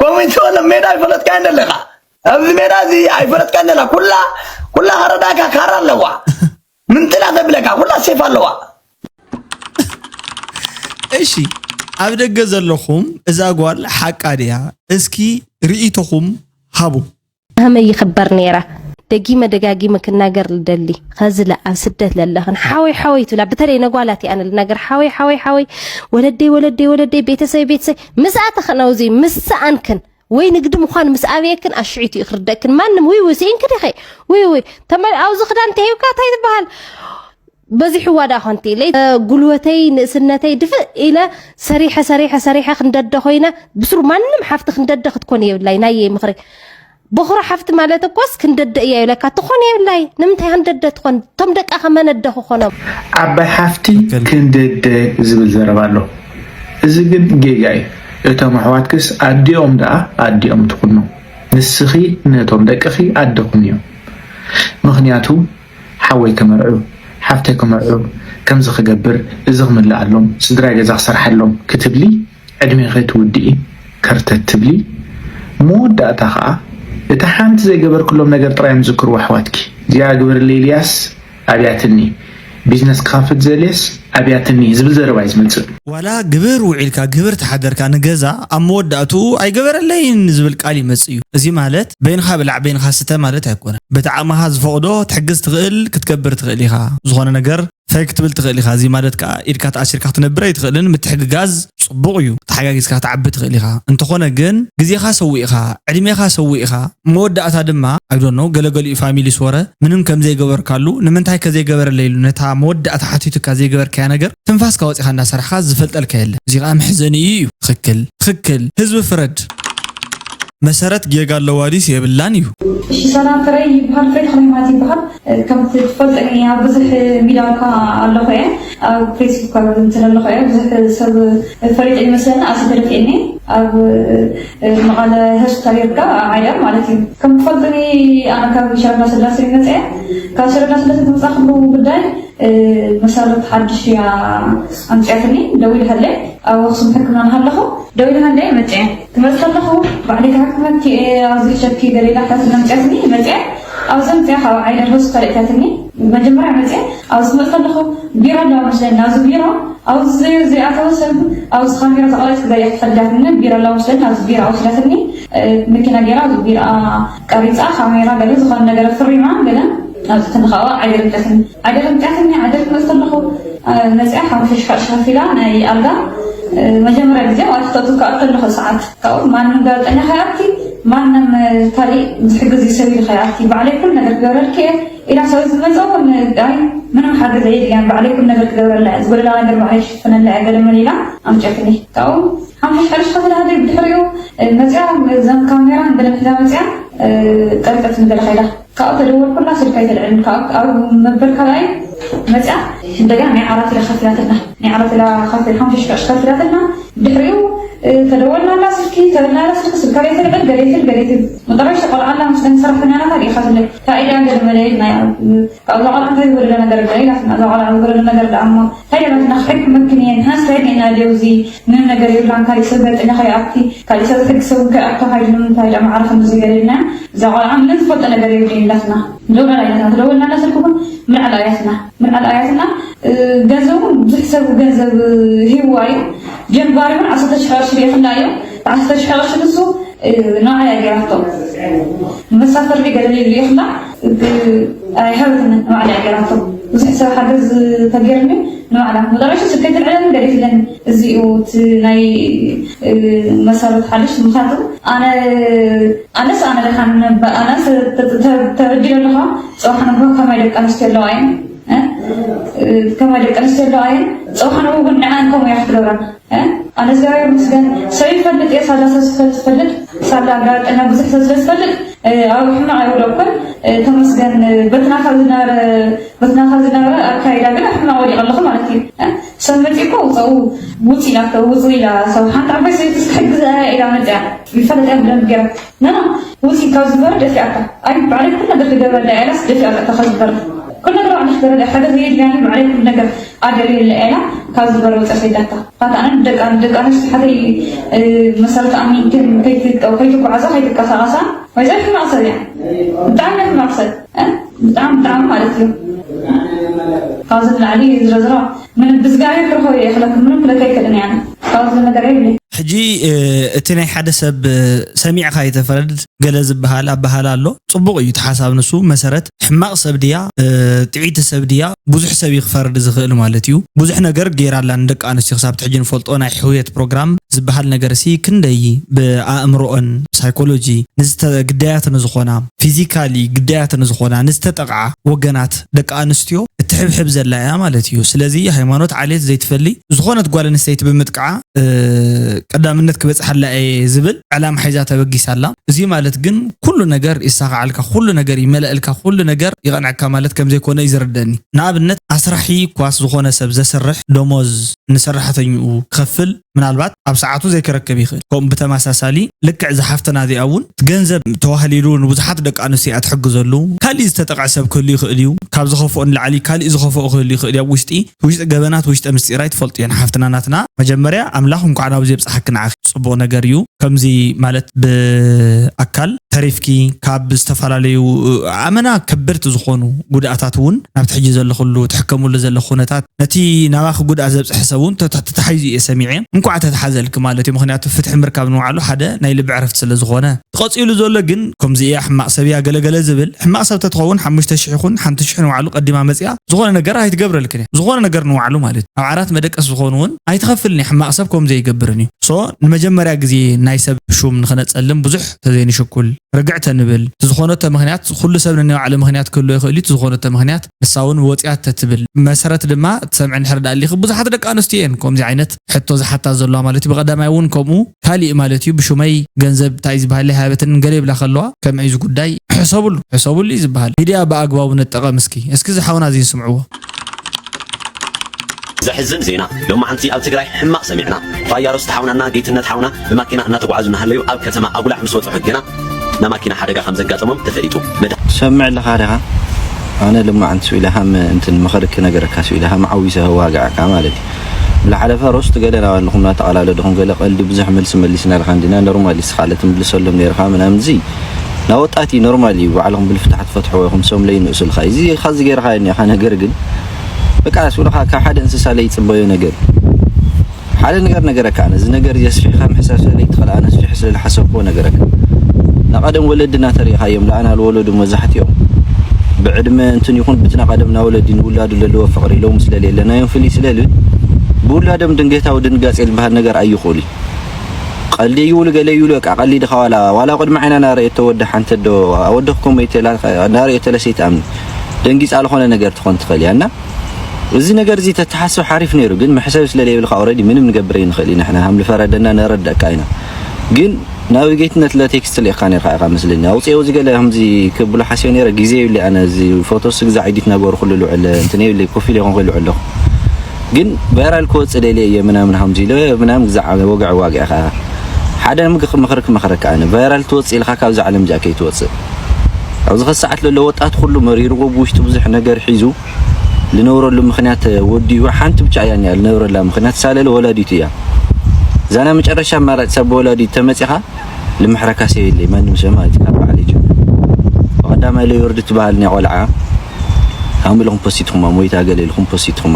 ከምኡ ዝበሎም ሜዳ ኣይፈለጥካዮን ዘለኻ። ኣብዚ ሜዳ እዚ ኣይፈለጥካዮን ዘለኻ። ኩላ ኩላ ከረዳእካ ካራ ኣለዋ። ምንጥላ ተብለካ ኩላ ሴፍ ኣለዋ። እሺ ኣብ ደገ ዘለኹም እዛ ጓል ሓቃ ድያ እስኪ ርእይቶኹም ሃቡ ከመይ ይኽበር ነይራ ደጊመ ደጋጊመ ክናገር ልደሊ ኸዚ ለ ኣብ ስደት ለለኽን ሓወይ ሓወይ ትብላ በተለይ ነጓላት እየ ኣነ ልናገር ሓወይ ሓወይ ሓወይ ወለደይ ወለደይ ወለደይ ቤተሰበይ ቤተሰበይ ምስኣ ተኸነውዚ ምስኣንክን ወይ ንግዲ ምዃን ምስ ኣበየክን ኣሽዒቱ እዩ ክርደእክን ማንም ውይ ውይ ስኢንኪ ዲኺ ውይ ውይ ተመ ኣብዚ ክዳን ተሂብካ እንታይ ትበሃል በዚሕዋ ደኣ ኮንቲ ኢለ ጉልበተይ ንእስነተይ ድፍእ ኢለ ሰሪሐ ሰሪሐ ሰሪሐ ክንደደ ኮይነ ብስሩ ማንም ሓፍቲ ክንደደ ክትኮን የብላይ ናየይ ምኽሪ በኹራ ሓፍቲ ማለት እኮስ ክንደደ እያ ይብለካ ትኾን የብላይ ንምንታይ ክንደደ ትኾን እቶም ደቃ ከመነደ ክኾኖም ዓባይ ሓፍቲ ክንደደ ዝብል ዘረባ ኣሎ። እዚ ግን ጌጋ እዩ። እቶም ኣሕዋትክስ ኣዲኦም ደኣ ኣዲኦም ትኹኖም። ንስኺ ነቶም ደቅኺ ኣደ ኩንዮም። ምኽንያቱ ሓወይ ክምርዑ፣ ሓፍተይ ክምርዑ፣ ከምዚ ክገብር፣ እዚ ክምልኣሎም፣ ስድራይ ገዛ ክሰርሓሎም ክትብሊ ዕድሜኺ ትውድኢ ከርተት ትብሊ። መወዳእታ ኸኣ እታ ሓንቲ ዘይገበርክሎም ነገር ጥራይ እዮም ዝዝክርዎ ኣሕዋትኪ። እዚኣ ግበርለይ ኢልያስ ኣብያትኒ፣ ቢዝነስ ክኸፍት ዘልየስ ኣብያትኒ ዝብል ዘረባ እዩ ዝመጽእ። ዋላ ግብር ውዒልካ ግብር ተሓደርካ ንገዛ ኣብ መወዳእትኡ ኣይገበረለይን ዝብል ቃል ይመጽእ እዩ። እዚ ማለት በይንኻ ብላዕ በይንኻ ስተ ማለት ኣይኮነን። በቲ ዓቕምኻ ዝፈቕዶ ትሕግዝ ትኽእል ክትገብር ትኽእል ኢኻ። ዝኾነ ነገር ፈይ ክትብል ትኽእል ኢኻ። እዚ ማለት ከኣ ኢድካ ተኣሲርካ ክትነብር ኣይትኽእልን። ምትሕግጋዝ ጽቡቕ እዩ። ተሓጋጊዝካ ክትዓቢ ትኽእል ኢኻ። እንተኾነ ግን ግዜኻ ሰዊእኻ፣ ዕድሜኻ ሰዊእኻ፣ መወዳእታ ድማ I don't know ገለገሊኡ ፋሚሊ ስወረ ምንም ከም ዘይገበርካሉ ንምንታይ ከ ዘይገበረለይ ኢሉ ነታ መወዳእታ ሓቲቱካ ዘይገበርካያ ነገር ትንፋስካ ወጺኻ እንዳሰራሕካ ዝፈልጠልካ የለን። እዚ ከኣ መሕዘኒ እዩ እዩ። ትኽክል ትኽክል ህዝቢ ፍረድ። መሰረት ጌጋ ኣለዋ ድዩስ የብላን እዩ። እሺ ሰላም ፍረይ ይበሃል ፍረይ ተኽለማት ይበሃል ከምቲ ትፈልጠኒ ኣብ ብዙሕ ሚድያ እኳ ኣለኹ እየ ኣብ ፌስቡክ ኣብ እንትን ኣለኹ እየ ብዙሕ ሰብ ፈሊጠ ይመስለኒ ኣሲ ተደፊእኒ ኣብ መቐለ ሆስፒታል ይርካ ዓይደር ማለት እዩ ከም ትፈልጥኒ ኣነ ካብ ሸረዳ ስላሴ መፅአ ካብ ሸረዳ ስላሴ ዝመፃ ክሉ ጉዳይ መሳርት ሓድሽ እያ ኣምፅያትኒ ደዊልሃለይ ኣብ ኣክሱም ሕክምና እናሃለኹ ደዊልሃለይ መፅአ ክመፅ ከለኹ ባዕለይ ክሓክመኪ እየ ኣብዚ ሕሸኪ ገለ ኢላ ሕታትኒ ኣምፅያትኒ መፅአ ኣብዚ ኣምፅያ ካብ ዓይደር ሆስፒታል እትያትኒ መጀመርያ መፅአ ኣብዚ ክመፅ ከለኹ ቢሮ ኣለዋ መስለኒ ኣብዚ ቢሮ ኣብዚ ዘይኣተወ ሰብ ኣብዚ ካሜራ ተቐረፅኪ ገለ ክትፈልዳትኒ ቢሮ ኣለዋ መስለኒ ኣብዚ ቢሮ ወስዳትኒ መኪና ገይራ ኣብዚ ቢሮ ቀሪፃ ካሜራ ገለ ዝኾነ ነገር ፍሪማ ገለ ኣውፅእትኒ ካብኣ ዓይደር ኣምፅያትኒ ዓደር ኣምፅያትኒ ዓደር ክመፅእ ከለኹ መፅኣ ሓሙሽተ ሽሕ ቅርሺ ከፊላ ናይ ኣልጋ መጀመርያ ግዜ ማለት ክተእቱ ክኣቱ ከለኹ ሰዓት ካብኡ ማንም ጋዜጠኛ ከይኣቲ ማንም ካሊእ ዝሕግዝ እዩ ሰብ ኢሉ ከይኣቲ ባዕለይ ኩሉ ነገር ክገብረልኪ እየ ኢላ ሰብ ዝመፀ እውን ኣይ ምንም ሓገዝ ኣየድልያን ባዕለይ ኩሉ ነገር ክገብረላ እየ ዝጎደላ ነገር ባዕለይ ክሽፍነላ እየ ገለ መለ ኢላ ኣምፅያትኒ ካብኡ ሓሙሽተ ሽሕ ቅርሺ ከፊላ ሃደይ ብድሕሪኡ መፅኣ እዘን ካሜራ ገለ ሒዛ መፅኣ ቀሪፀትኒ ገለ ከይዳ ካብኡ ተደወልኩላ ስልካ ኣይተልዕልን ካብ ኣብ መበል ካልኣይ መፅኣ እንደገና ናይ ዓራት ኢላ ከፊላትና ናይ ዓራት ኢላ ከፊል ሓሙሽተ ሽሕ ቅርሺ ከፊላትና ድሕሪኡ ተደወልናላ ስልኪ ተበልናላ ስልኪ ስልካ ዘይተልዕል ገሌትል ገሌትል መጠረሽቲ ቆልዓላ ምስ ሰራሕተኛና ታዲኻ ትለ ታኢዳ ገለ መለይል ናይ ካብዛ ቆልዓ እንታይ ዝጎደለ ነገር ኣሎ ኢላትና እዛ ቆልዓ ዝጎደለ ነገር ደኣ እሞ እንታይ ደኣ ናትና ክሕክመክን እየ ንሕናስ እንታይ ርኢና ድዮ እዚ ምንም ነገር የብላን ካሊእ ሰብ ገጠኛ ከይኣቲ ካሊእ ሰብ ሕጊ ሰብ ከይኣቶ ሃይሉ ንምንታይ ደኣ ማዕረ ከምዚ ገለ ኢልና እዛ ቆልዓ ምንም ዝፈልጦ ነገር የብለይ ኢላትና ደውላ ኢላትና ተደወልናላ ስልኪ እውን ምልዓል ኣያትና ምልዓል ኣያትና ገንዘቡ ብዙሕ ሰብ ገንዘብ ሂብዋ እዩ ጀንባሪ እውን ዓሰርተ ሽሕ ቅርሺ ልኢኽላ እዩ ዓሰርተ ሽሕ ቅርሺ ንሱ ንባዕላ እያ ገይራቶ። ንመሳፈሪ ገለ ኢሉ ይኽላ ኣይሃበትን፣ ንባዕላ እያ ገይራቶ። ብዙሕ ሰብ ሓገዝ ተገይርኒ ንባዕላ። መጠረሻ ስልከይ ትልዕለኒ ገለ ትብለኒ። እዚኡ እቲ ናይ መሰረት ሓድሽ ምኻቱ ኣነ ኣነስ ኣነ ደሓን ኣነስ ተበዲለ ኣለኻ። ፅባሕ ንግሆ ከማይ ደቂ ኣንስትዮ ኣለዋ እየን ከማይ ደቂ ኣንስትዮ ኣለዋ እየን። ፅባሕ ንግሆ እውን ንዓን ከምኡ እያ ክትገብረን። ኣነ እግዚኣብሔር ይመስገን ሰብ ይፈልጥ እየ ሳላ ሰብ ዝፈልጥ ዝፈልጥ ሳላ ኣጋጠና ብዙሕ ሰብ ስለ ዝፈልጥ ኣብ ሕማቕ ኣይወደቅኩን። ተመስገን በትና ካብ ዝነበረ በትና ካብ ዝነበረ ኣካይዳ ግን ኣብ ሕማቕ ወዲቐ ኣለኹ ማለት እዩ። ሰብ መፂኡ እኮ ውፀኡ ውፅ ኢላ ውፅ ኢላ ሰብ ሓንቲ ዓባይ ሰበይቲ ክትሕግዝ ኢላ መፅያ ይፈለጥ እያ ብደንብ ገይራ ናና ውፅ ካብ ዝበረ ደፊኣታ ኣይ ባዕለይ ኩሉ ነገር ክገብረላ ኢላስ ደፊኣታ ካብ ዝበረ ኩሉ ነገር ባዕለይ ክገብረላ ሓደ ዘየድልያኒ ባዕለይ ኩሉ ነገር ኣደልየላ ኢላ ካብ ዝበረ ወፅያ ሰይዳታ ካት ኣነ ደቂ ደቂ ኣንስትዮ ሓተይ መሰረት ኣሚንክን ከይትጓዓዛ ከይትንቀሳቐሳ ወይ ዘይ ሕማቕ ሰብ እያ ብጣዕሚ ሕማቕ ሰብ ብጣዕሚ ብጣዕሚ ማለት እዩ ካብዚ ንላዕሊ ዝረዝራ ምንም ብዝጋብሔር ክረኸቦ ይኽለኩም ምንም ክለካ ይክእልን እያ ካብዚ ነገር የብለይ ሕጂ እቲ ናይ ሓደ ሰብ ሰሚዕካ ይተፈረድ ገለ ዝበሃል ኣበሃል ኣሎ። ጽቡቕ እዩ እቲ ሓሳብ ንሱ መሰረት ሕማቕ ሰብ ድያ ጥዒቲ ሰብ ድያ ብዙሕ ሰብ እዩ ክፈርድ ዝኽእል ማለት እዩ። ብዙሕ ነገር ገይራ ኣላ ንደቂ ኣንስትዮ ክሳብ ሕጂ ንፈልጦ ናይ ሕውየት ፕሮግራም ዝበሃል ነገር ሲ ክንደይ ብኣእምሮኦን ሳይኮሎጂ ንዝተ ግዳያት ንዝኾና ፊዚካሊ ግዳያት ንዝኾና ንዝተጠቕዓ ወገናት ደቂ ኣንስትዮ እትሕብሕብ ዘላ እያ ማለት እዩ። ስለዚ ሃይማኖት ዓሌት ዘይትፈሊ ዝኾነት ጓል ኣንስተይቲ ብምጥቃዓ ቀዳምነት ክበፅሓላ እየ ዝብል ዕላማ ሒዛ ተበጊሳ ኣላ። እዚ ማለት ግን ኩሉ ነገር ይሳኻዓልካ፣ ኩሉ ነገር ይመለእልካ፣ ኩሉ ነገር ይቐንዐካ ማለት ከም ዘይኮነ እዩ ዝርደኒ። ንኣብነት ኣስራሒ ኳስ ዝኾነ ሰብ ዘስርሕ ደሞዝ ንሰራሕተኝኡ ክኸፍል ምናልባት ኣብ ሰዓቱ ዘይክረክብ ይኽእል። ከምኡ ብተመሳሳሊ ልክዕ ዝሓፍትና እዚኣ እውን ገንዘብ ተዋህሊሉ ንብዙሓት ደቂ ኣንስትዮ እያ ትሕግዘሉ። ካሊእ ዝተጠቕዐ ሰብ ክህሉ ይኽእል እዩ። ካብ ዝኸፍኦ ንላዕሊ ካሊእ ዝኸፍኦ ክህሉ ይኽእል እዩ። ኣብ ውሽጢ ውሽጢ ገበናት ውሽጢ ምስጢር ኣይትፈልጡ እየን ሓፍትና ናትና። መጀመርያ ኣምላኽ እንኳዕ ናብዚ የብፅሓኪ ንዓኺ ፅቡቕ ነገር እዩ። ከምዚ ማለት ብኣካል ተሪፍኪ ካብ ዝተፈላለዩ ኣመና ከበድቲ ዝኾኑ ጉድኣታት እውን ናብቲ ሕጂ ዘለኹሉ ትሕከምሉ ዘለኹ ኩነታት ነቲ ናባኺ ጉድኣት ዘብፅሐ ሰብ እውን ተታሒዙ እየ ሰሚዐ። እንኳዕ ተተሓዘልኪ ማለት እዩ። ምክንያቱ ፍትሒ ምርካብ ንባዕሉ ሓደ ናይ ልቢ ዕረፍቲ ስለ ዝኾነ። እቲ ቀፂሉ ዘሎ ግን ከምዚ እያ ሕማቕ ሰብ እያ ገለገለ ዝብል ሕማቕ ሰብ ተትኸውን ሓሙሽተ ሽሕ ይኹን ሓንቲ ሽሕ ንባዕሉ ቀዲማ መፅያ ዝኾነ ነገር ኣይትገብረልክን እያ። ዝኾነ ነገር ንባዕሉ ማለት እዩ። ኣብ ዓራት መደቀስ ዝኾኑ እውን ኣይትኸፍልን እያ። ሕማቕ ሰብ ከምዚ ኣይገብርን እዩ። ሶ ንመጀመርያ ግዜ ናይ ሰብ ሹም ንኽነፀልም ብዙሕ ተዘይንሽኩል ርግዕ ተንብል። እቲ ዝኾነቶ ምኽንያት ኩሉ ሰብ ነናይ ባዕሉ ምኽንያት ክህልዎ ይኽእል እዩ። እቲ ዝኾነቶ ምኽንያት ንሳ እውን ወፂኣ ተትብል መሰረት ድማ ትሰምዐ እንድሕር ደኣ ኣሊኺ ብዙሓት ደቂ ኣንስትዮ እየን ከምዚ ዓይነት ሕቶ ዝሓታ ዘለዋ ማለት እዩ። ብቐዳማይ እውን ከምኡ ካሊእ ማለት እዩ ብሹመይ ገንዘብ እንታይ ዝበሃል ኣይሃበትን ገለ ይብላ ከለዋ ከምዒ እዚ ጉዳይ ሕሰብሉ ሕሰብሉ እዩ ዝበሃል። ሚድያ ብኣግባቡ ንጠቐም እስኪ እስኪ ዝሓውና እዚ ንስምዕዎ። ዘሕዝን ዜና ሎማዓንቲ ኣብ ትግራይ ሕማቕ ሰሚዕና። ፋያሮስ ተሓውናና ጌትነት ሓውና ብማኪና እናተጓዓዙ እናሃለዩ ኣብ ከተማ ኣጉላዕ ምስ በፅሑ ግና ናማኪና ሓደጋ ከም ዘጋጠሞም ተፈሊጡ። መዳ። ትሰምዕ ኣለኻ ዲኻ? ኣነ ልማዓንቲ ስኢለ ሃም እንትን ምኸርክ ነገረካ ስኢለ ሃም ዓዊሰ ዋጋዕካ ማለት እዩ። ብላሓለፈ ሮስት ገለ ናባልኹም ናተቓላለድኹም ገለ ቀልዲ ብዙሕ መልሲ መሊስና ልኻ እንዲና ኖርማል እስኻ ለትምልሰሎም ነርኻ ምናምን እዚ ናወጣት እዩ ኖርማል እዩ ባዕልኹም ብልፍታሕ ትፈትሕዎ ኢኹም ሰም ለይንእሱ ልኻ እዚ ኻዚ ገይርኻ እኒኻ ነገር ግን በቃ ስብልኻ ካብ ሓደ እንስሳ ለይፅበዮ ነገር ሓደ ነገር ነገረካ ኣነ እዚ ነገር እዚ ኣስፊሕካ ምሕሳብ ስለ ለይትኽእል ኣነ ኣስፊሐ ስለ ዝሓሰብክዎ ነገረካ ናቐደም ወለድና ተሪኢኻዮም ለኣና ልወለዱ መብዛሕትኦም ብዕድመ እንትን ይኹን ብቲ ናቐደም ናወለዲ ንውላዱ ለለዎ ፍቕሪ ሎም ስለ ለየለ ናዮም ፍልይ ስለ ልብል ብውላዶም ድንገታዊ ድንጋጼ ዝበሃል ነገር ኣይኽእሉ እዩ ቀልዲ ይውሉ ገለ ይውሉ በቃ ቀሊድኻ ዋላ ዋላ ቅድሚ ዓይና ናረእየቶ ወዲ ሓንተ ዶ ኣወደኽኩም ወይ ተላ ናረእየቶ ለሰይት ኣምኒ ደንጊጻ ዝኾነ ነገር ትኾን ትኽእል እያ እና እዚ ነገር እዚ ተተሓስብ ሓሪፍ ነይሩ ግን መሕሰብ ስለ ለይብልካ ኦረዲ ምንም ንገብር ንኽእል ኢና ሕና ሃም ልፈረደና ነረዳእካ ኢና ግን ናብ ጌትነት ለቴክስት ልኢኻ ነርካ ኢኻ መስለኒ ኣውፅኦ እዚ ገለ ከምዚ ክብሎ ሓስዮ ነረ ግዜ ይብለ ኣነ እዚ ፎቶስ ግዛዕ ኤዲት ናገሩ ኩሉ ልውዕል እንትን ይብለ ኮፍ ኢለ ይኹን ልውዕል ኣለኹ ግን ቫይራል ክወፅእ ደልየ እየ ምናምን ሃምዚ ኢለ ምናምን ግዛዕ ወግዕ ዋግዕ ኸዓ ሓደ ምክር ክመኽረካ ኣነ ቫይራል ትወፅእ ኢልካ ካብዛ ዓለም እዚኣ ከይትወፅእ ኣብዚ ኸሰዓት ለሎ ወጣት ኩሉ መሪርዎ ብውሽጡ ብዙሕ ነገር ሒዙ ልነብረሉ ምኽንያት ወዲኡ ሓንቲ ብቻ እያ እኒኣ ልነብረላ ምኽንያት ሳለለ ወላዲቱ እያ እዛ ናይ መጨረሻ ኣማራጭ ሰብ ብወላዲቱ ተመፂኻ ልምሕረካ ሰብ የለይ ማንም ሰብ ማለት እዩ ካብ ባዕለይ ጀምር ብቐዳማይ ለዮርዲ ትበሃል ናይ ቆልዓ ሃም ኢልኹም ፖስቲትኹማ ሞይታ ገለ ኢልኹም ፖስቲትኹማ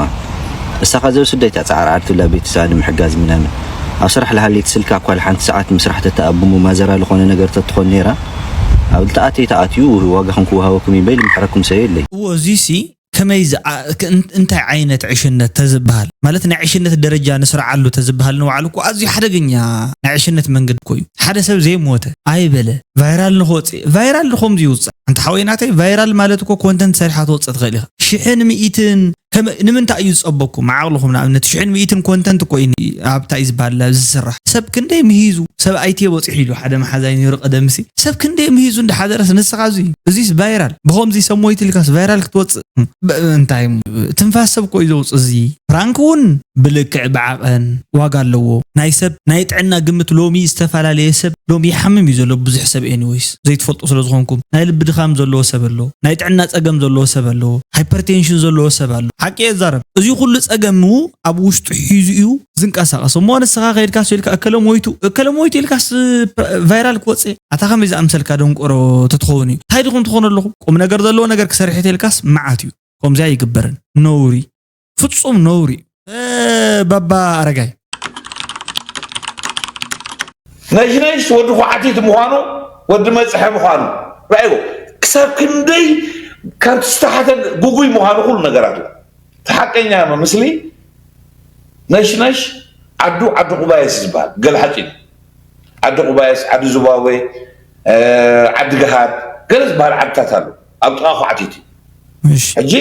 እሳ ከዚ ኣብ ስደት እያ ፃዕሪ ዓዲ ትብላ ቤተሰባ ንምሕጋዝ ምናምን ኣብ ስራሕ ልሃልይ እቲ ስልካ እኳ ሓንቲ ሰዓት ምስራሕ ተተኣብሙ ማዘራ ልኾነ ነገር ተትኾን ነይራ፣ ኣብ ልተኣተይ ተኣትዩ ዋጋኹም ክወሃበኩም እዩ በይል ምሕረኩም ሰብ የለይ። እዎ እዙይ ሲ ከመይ ዝኣ- ክ- እን- እንታይ ዓይነት ዕሽነት ተዝበሃል ማለት ናይ ዕሽነት ደረጃ ንስርዓሉ ተዝበሃል ንባዕሉ እኮ ኣዝዩ ሓደገኛ ናይ ዕሽነት መንገዲ እኮ እዩ። ሓደ ሰብ ዘይሞተ ኣይበለ ቫይራል ንክወፅእ ቫይራል ንከምዚ ይውፅእ። ኣንታ ሓወይ ናተይ ቫይራል ማለት እኮ ኮንተንት ሰሪሓ ትወፅእ ትኽእል ኢኻ። ሽሕን ሚእትን ከመ- ንምንታይ እዩ ዝፀበኩም ዓቕልኹም ንኣብነት ሽሕን ሚእትን ኮንተንት እኮ እዩ ኣብታ እዩ ዝበሃል ዝስራሕ ሰብ ክንደይ ምሂዙ ሰብ ኣይትየ በፂሑ ኢሉ ሓደ መሓዛይ ነይሩ ቀደምሲ ሰብ ክንደይ ምሂዙ እንዳሓደረስ ንስኻ እዚ እዚስ ቫይራል ብኸምዚ ሰብ ሞይቱ ኢልካስ ቫይራል ክትወፅእ እንታይ ትንፋስ ሰብ እኮ እዩ ዘውፅእ እዚ ፕራንክ እውን ብልክዕ ብዓቐን ዋጋ ኣለዎ ናይ ሰብ ናይ ጥዕና ግምት ሎሚ ዝተፈላለየ ሰብ ሎሚ ይሓምም እዩ ዘሎ ብዙሕ ሰብ ኤኒወይስ ዘይትፈልጡ ስለ ዝኾንኩም ናይ ልቢ ድኻም ዘለዎ ሰብ ኣሎ ናይ ጥዕና ፀገም ዘለዎ ሰብ ኣሎ ሃይፐርቴንሽን ዘለዎ ሰብ ኣሎ ሓቂ የዛረብ እዚ ኩሉ ፀገሙ ኣብ ውሽጡ ሒዙ እዩ ዝንቀሳቐስ እሞ ንስኻ ከይድካስ ኢልካ እከለ ሞይቱ እከለ ሞይቱ ኢልካስ ቫይራል ክወፅእ ኣታ ከመይ ዝኣምሰልካ ደንቆሮ ተትኸውን እዩ እንታይ ድኹም ትኾኑ ኣለኹም ቁም ነገር ዘለዎ ነገር ክሰርሕ ኢልካስ መዓት እዩ ከምዚኣ ይግበርን ነውሪ ፍፁም ነውሪ ባባ ኣረጋይ ነሽነሽ ወዲ ኳዕቲት ምዃኑ ወዲ መፅሐ ምዃኑ ራእይዎ ክሳብ ክንደይ ካብ ዝተሓተ ጉጉይ ምዃኑ ኩሉ ነገራት እዩ እቲ ሓቀኛ ምስ ነሽነሽ ዓዱ ዓዲ ቁባየስ ዝበሃል ገለ ሓፂን ዓዲ ቁባየስ ዓዲ ዙባዌ ዓዲ ገሃር ገለ ዝበሃል ዓድታት ኣሎ ኣብ ጥቓ ኳዕቲት እዩ ሕጂ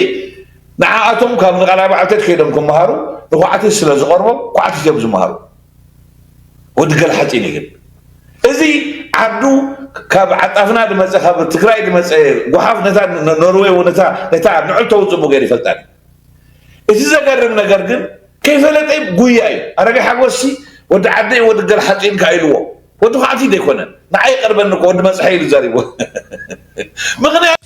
ንዓኣቶም ካብ ንቓላይ ባዕልተት ከይዶም ክመሃሩ ንኳዕቲት ስለ ዝቐርቦም ኳዕቲት እዮም ዝመሃሩ ወዲ ገለ ሓፂን እዩ ግን እዚ ዓዱ ካብ ዓጣፍና ዝመፀ ካብ ትግራይ ዝመፀ ጓሓፍ ነታ ኖርዌይ ነታ ነታ ንዕል ተውፅእ ገይሩ ይፈልጣ እቲ ዘገርም ነገር ግን ከይፈለጠ ጉያ እዩ ኣረጋይ ሓጎስሲ ወዲ ዓደይ ወዲ ገል ሓፂንካ ኢልዎ ወዲ ኳዕቲ ዘይኮነ ንዓይ ይቀርበኒ እኮ ወዲ መፅሐ ኢሉ ዘሪቡ ምክንያቱ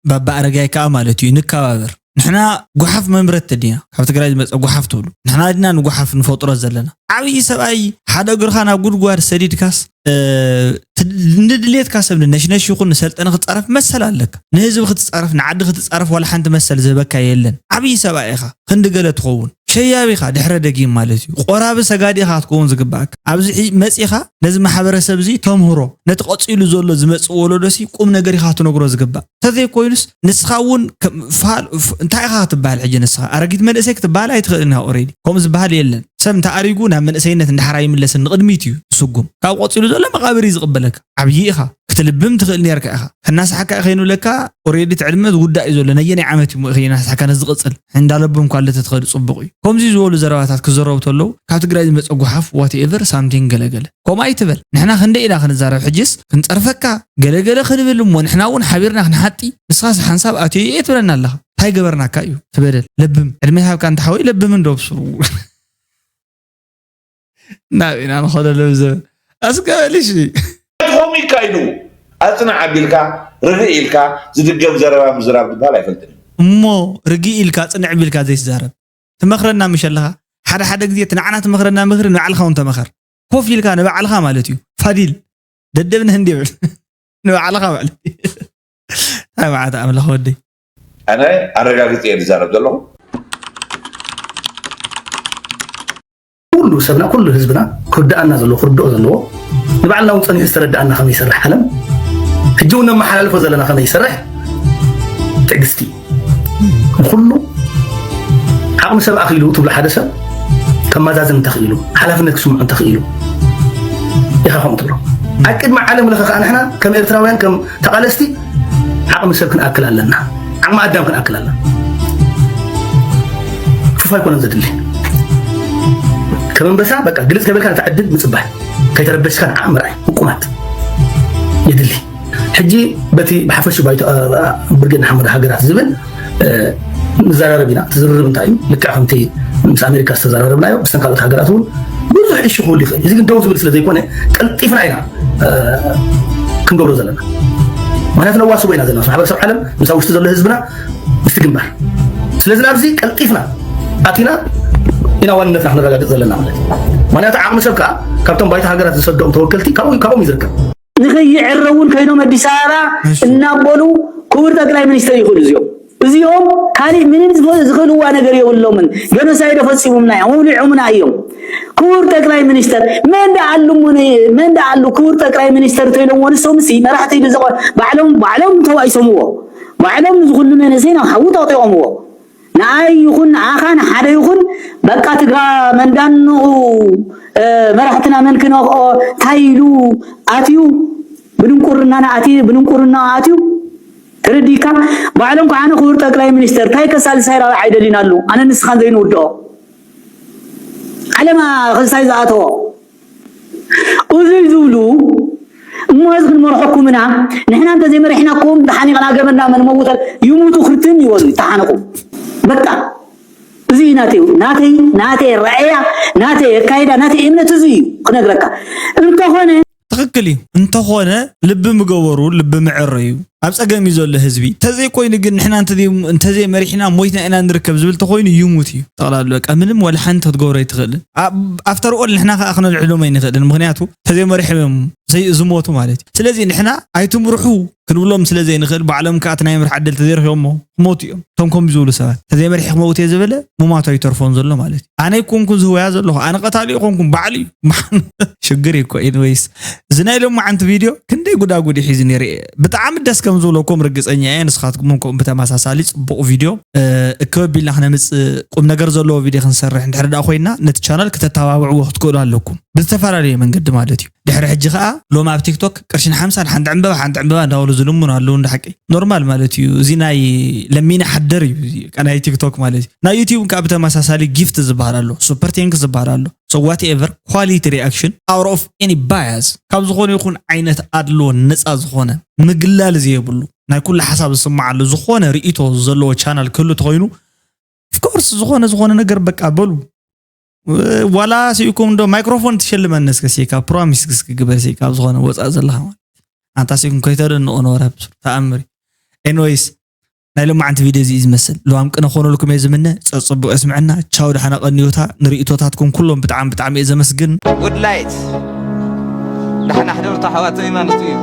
ባባ ኣረጋይ ከዓ ማለት እዩ ንከባበር ንሕና ጉሓፍ መምረቲ ድና ካብ ትግራይ ዝመፀ ጉሓፍ ትብሉ ንሕና ድና ንጉሓፍ ንፈጥሮ ዘለና ዓብዪ ሰብኣይ ሓደ እግርኻ ናብ ጉድጓድ ሰዲድካስ ንድሌትካ ሰብ ንነሽነሽ ይኹን ንሰልጠነ ክትፃረፍ መሰል ኣለካ ንህዝቢ ክትፃረፍ ንዓዲ ክትፃረፍ ዋላ ሓንቲ መሰል ዝህበካ የለን ዓብዪ ሰብኣይ ኢኻ ክንዲ ገለ ትኸውን ሸያብ ኢኻ ድሕረ ደጊም ማለት እዩ ቆራቢ ሰጋዲ ኢኻ ክትከውን ዝግባኣካ ኣብዚ መፂኻ ነዚ ማሕበረሰብ እዚ ተምህሮ ነቲ ቀፂሉ ዘሎ ዝመፅእ ወለዶሲ ቁም ነገር ኢኻ ትነግሮ ዝግባእ ተዘይኮይኑስ ንስኻ እውን እንታይ ኢኻ ክትበሃል ሕጂ ንስኻ ኣረጊት መንእሰይ ክትበሃል ኣይትኽእልን ኢኻ ኦሬዲ ከምኡ ዝበሃል የለን ሰብ እንተኣሪጉ ናብ መንእሰይነት እንዳሓራ ይምለስን ንቕድሚት እዩ ዝስጉም ካብ ቆፂሉ ዘሎ መቓብር እዩ ዝቕበለካ ዓብዪ ኢኻ ክትልብም ትኽእል ነርካ ኢኻ ከናስሓካ ከይንብለካ ኦሬዲ እቲ ዕድመ ዝውዳእ እዩ ዘሎ ነየናይ ዓመት እዩ ከይናስሓካ ነዚ ዝቕፅል እንዳለብም ኳለ ተትኸዱ ፅቡቕ እዩ ከምዚ ዝበሉ ዘረባታት ክዘረቡ ተለዉ ካብ ትግራይ ዝመፀ ጉሓፍ ዋትኤቨር ሳምቲንግ ገለገለ ከምኡ ኣይትበል ንሕና ክንደይ ኢና ክንዛረብ ሕጅስ ክንፀርፈካ ገለገለ ክንብል እሞ ንሕና እውን ሓቢርና ክንሓጢ ንስኻስ ሓንሳብ ኣትዮ እየ ትብለና ኣለኻ እንታይ ገበርናካ እዩ ትበደል ለብም ዕድመ ሃብካ እንተሓወይ ለብም እንዶ ብስሩ ናብ ኢና ንኸዶ ለብዘበን ኣስቀበልሽ ሆም ይካይዱ ኣፅናዕ ኣቢልካ ርግእ ኢልካ ዝድገም ዘረባ ምዝራብ ዝበሃል ኣይፈልጥን እሞ ርግእ ኢልካ ፅንዕ ቢልካ ዘይትዛረብ ትመኽረና ምሽ ኣለኻ ሓደ ሓደ ግዜ እቲ ንዓና ትመኽረና ምኽሪ ንባዕልኻ እውን ተመኸር ኮፍ ኢልካ ንባዕልኻ ማለት እዩ ፋዲል ደደብ ንህንዲ ይብል ንባዕልኻ ማለት እዩ ታይ መዓት ኣምላኽ ወደይ ኣነ ኣረጋግፀ እየ ዝዛረብ ዘለኹ ኩሉ ሰብና ኩሉ ህዝብና ክርድኣና ዘለዎ ክርድኦ ዘለዎ ንባዕልና እውን ፀኒሑ ዝተረድኣና ከመይ ይሰርሕ ዓለም ሕጂ እውን ነመሓላልፎ ዘለና ከመይ ይሰርሕ ትዕግስቲ ንኩሉ ዓቕሚ ሰብ ኣኽኢሉ ትብሎ ሓደ ሰብ ከመዛዝን እንተኽኢሉ ሓላፍነት ክስምዑ እንተኽኢሉ ኢኻ ከምኡ ትብሎ ኣብ ቅድሚ ዓለም ለኸ ከዓ ንሕና ከም ኤርትራውያን ከም ተቓለስቲ ዓቕሚ ሰብ ክንኣክል ኣለና ዓቕሚ ኣዳም ክንኣክል ኣለና ክፉፍ ኣይኮነን ዘድሊ ከም ኣንበሳ በቃ ግልፅ ከበልካ ነታ ዕድል ምፅባይ ከይተረበሽካ ንዓ ምርኣይ ህቁማት የድሊ ሕጂ በቲ ብሓፈሽ ባይቶ ብርጌድ ንሓመዱ ሃገራት ዝብል ንዘራረብ ኢና እቲ ዝርርብ እንታይ እዩ ልክዕ ከምቲ ምስ ኣሜሪካ ዝተዘራረብናዮ ምስተን ካልኦት ሃገራት እውን ብዙሕ እሺ ክህሉ ይኽእል እዚ ግን ደው ዝብል ስለ ዘይኮነ ቀልጢፍና ኢና ክንገብሮ ዘለና ምክንያቱ ነዋስቦ ኢና ዘለና ማሕበረሰብ ዓለም ምሳ ውሽጢ ዘሎ ህዝብና ምስቲ ግንባር ስለዚ ናብዚ ቀልጢፍና ኣቲና ኢና ዋንነትና ክነረጋግፅ ዘለና ማለት እዩ ምክንያቱ ዓቕሚ ሰብ ከዓ ካብቶም ባይታ ሃገራት ዝሰደኦም ተወከልቲ ካብኦም እዩ ዝርከብ ንኸይዕረ እውን ከይኖም ኣዲስ ኣበባ እናበሉ ክቡር ጠቅላይ ሚኒስተር ይኽእሉ እዚኦም እዚኦም ካሊእ ምንም ዝኽእልዋ ነገር የብሎምን ጀኖሳይዶ ፈፂሙምና እዮም ውሊዖምና እዮም ክቡር ጠቅላይ ሚኒስተር መን ደኣ ኣሉ እሞ ነ- መን ደኣ ኣሉ ክቡር ጠቅላይ ሚኒስተር ተይሎምዎ ንሶም ሲ መራሕቲ ኢሉ ዘቆ ባዕሎም ባዕሎም ተዋኢሶምዎ ባዕሎም ንዝኹሉ መንእሰይ ናብ ሓዊ ጠቕጢቖምዎ። ንኣይ ይኹን ንኣኻ ንሓደ ይኹን በቃ ትግራ መንዳንኡ መራሕትና መን ክነኽኦ እንታይ ኢሉ ኣትዩ ብድንቁርና ንኣትዩ ብድንቁርና ኣትዩ ተረዲካ ባዕሎም ከዓ ንክቡር ጠቅላይ ሚኒስተር እንታይ ከሳልሳይ ራብዓይ ደሊና ኣሉ ኣነ ንስኻን ዘይንውድኦ ዓለማ ክልሳይ ዝኣተዎ እዙይ ዝብሉ እሞ እዚ ክንመርሐኩም ኢና ንሕና እንተዘይመሪሕናኩም ተሓኒቕና ገበና መንመውተል ይሙቱ ክርትን ይበሉ ይተሓነቁ በቃ እዚ እዩ ናተይ ናተይ ናተይ ረኣያ ናተይ ኣካይዳ ናተይ እምነት እዚ እዩ ክነግረካ እንተኾነ ትኽክል እዩ እንተኾነ ልቢ ምገበሩ ልቢ ምዕረዩ ኣብ ፀገም እዩ ዘሎ ህዝቢ እንተዘይኮይኑ ግን ንሕና እንተዘይ- እንተዘይመሪሕና ሞይትና ኢና ንርከብ ዝብል ተኮይኑ ይሙት እዩ ጠቕላሉ በቃ ምንም ወላ ሓንቲ ክትገብሮ ኣይትኽእልን ኣብ- ኣብተርኦል ንሕና ከዓ ክነልዕሎም ኣይንኽእልን ምክንያቱ እንተዘይመሪሖም እዮም ዘይ- ዝሞቱ ማለት እዩ ስለዚ ንሕና ኣይትምርሑ ክንብሎም ስለ ዘይንኽእል ባዕሎም ከዓ እቲ ናይ ምርሓ ዕድል ተዘይረኪቦሞ ክሞቱ እዮም እቶም ከምዚ ዝብሉ ሰባት እንተዘይመሪሐ ክመውት እየ ዝበለ ምማቱ ኣይተርፎን ዘሎ ማለት እዩ ኣነ ይኮንኩን ዝህወያ ዘለኹ ኣነ ቀታሊ ይኮንኩን ባዕሉ እዩ ሽግር እዩ እኮ ኢንወይስ እዚ ናይ ሎማዓንቲ ቪድዮ ክንደይ ጉዳጉዲ ሒዙ ነይሩ ብጣዕሚ ደስ ከም ዝብለኩም ርግፀኛ እየ ንስኻትኩም እንኮ ብተመሳሳሊ ፅቡቕ ቪድዮ እከበቢልና ክነምፅእ ቁም ነገር ዘለዎ ቪድዮ ክንሰርሕ እንድሕር ዳ ኮይና ነቲ ቻናል ክተተባብዕዎ ክትክእሉ ኣለኩም ብዝተፈላለየ መንገዲ ማለት እዩ ድሕሪ ሕጂ ከዓ ሎም ኣብ ቲክቶክ ቅርሽን ሓምሳን ሓንቲ ዕምበባ ሓንቲ ዕምበባ እንዳበሉ ዝልምኑ ኣለዉ እንዳ ሓቂ ኖርማል ማለት እዩ እዚ ናይ ለሚነ ሓደር እዩ ናይ ቲክቶክ ማለት እዩ ናይ ዩቲዩብ ከዓ ብተመሳሳሊ ጊፍት ዝበሃል ኣሎ ሱፐር ቴንክስ ዝበሃል ኣሎ so whatever quality reaction out of any bias ካብ ዝኾነ ይኹን ዓይነት ኣድሎ ነፃ ዝኾነ ምግላል ዘየብሉ ናይ ኩሉ ሓሳብ ዝስማዓሉ ዝኾነ ርእቶ ዘለዎ ቻናል ክህሉ ተኮይኑ ኦፍኮርስ ዝኾነ ዝኾነ ነገር በቃ በሉ ዋላ ስኢኩም ዶ ማይክሮፎን ትሸልመኒ እስከ ሴካ ፕሮሚስ እስኪ ግበር ሴካ ኣብ ዝኾነ ወፃእ ዘለካ ማለት ኣንታ ስኢኩም ከይተደንቆ ነበረ ብሱር ተኣምር ኤንወይስ ናይ ሎማዓንቲ ቪድዮ እዚ እዩ ዝመስል ልዋም ቅነ ክኾነልኩም እየ ዝምነ ፀፅቡቅ የስምዐና ቻው ደሓና ቀንዮታ ንርእቶታትኩም ኩሎም ብጣዕሚ ብጣዕሚ እየ ዘመስግን ጉድ ላይት ዳሕና ሕደሩ ተሓዋተይ ማለት እዩ